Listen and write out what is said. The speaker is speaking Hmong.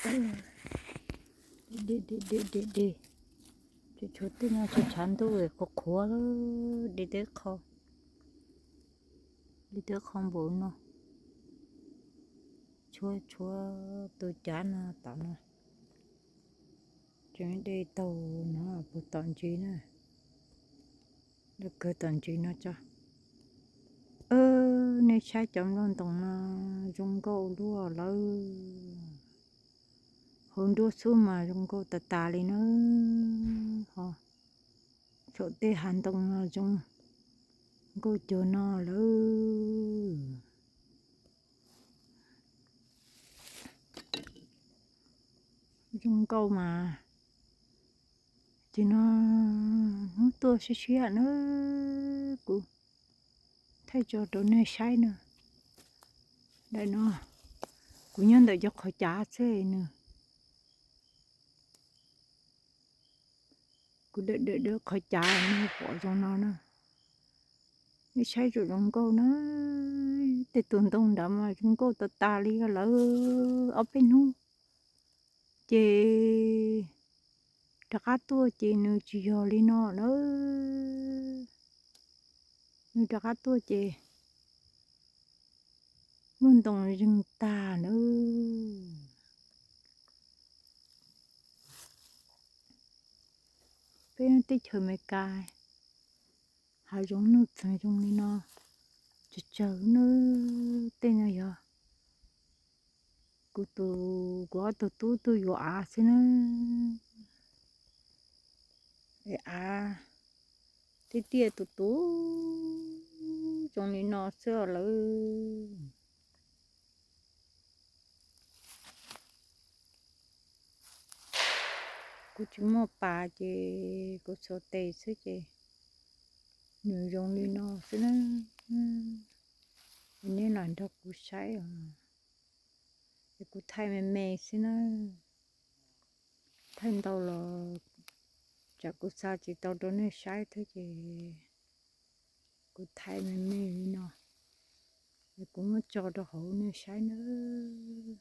De, de, de, de, de. Tshuav tej no tshav ntuj qhuav qhuav, de teb qho, de teb qho npaum no. Tshuav, tshuav tus cav no tom no. Tseem de taug no puag tom ntsis na. Lawv kawg tom ntsis no tso. Nej saib cov nplooj ntoos no zoo nkauj luaj lawm. Hauv nruab xub mas zoo nkauj tas tas li na. Ho saum tej hav ntoo no zoo nkauj cuag no lawm. Zoo nkauj mas. Ces no hnub tuaj siab siab na, kuv thaij tso rau nej saib na. Daim no kuv nyob ntawm cov qhov cav xwb nws. Kuv dawm dawm dawm qhov cav no pom zoo no na. Nej saib zoo zoo nkauj na. Tej tus ntoo nrad mas zoo nkauj tas tas li lawm. Ob peb hnub ces rov qab tuaj ces nws tsis yog li no na. Nws rov qab tuaj ces lub ntoo zeeg tag na. Peb teb chaws Amelikas hav zoov nuj txeeg zoo li no, tsawg tsawg na. Tej no yog kuv tus, kuv ob tug tub tuaj yuav av xwb na. Es av tiaj tiaj tus tus zoo li no xwb lawm. Kuv tsis muaj pas ces kuv xuas tes xwb ces nws zoo li no xwb na. Es nej los nrog kuv saib os. Es kuv thaij me me xwb na. Thaij ntau los tsam kuv xa tsis tau rau nej saib thiab ces kuv thaij me me li no. Es kuv muab tso rau hauv nej saib nawb.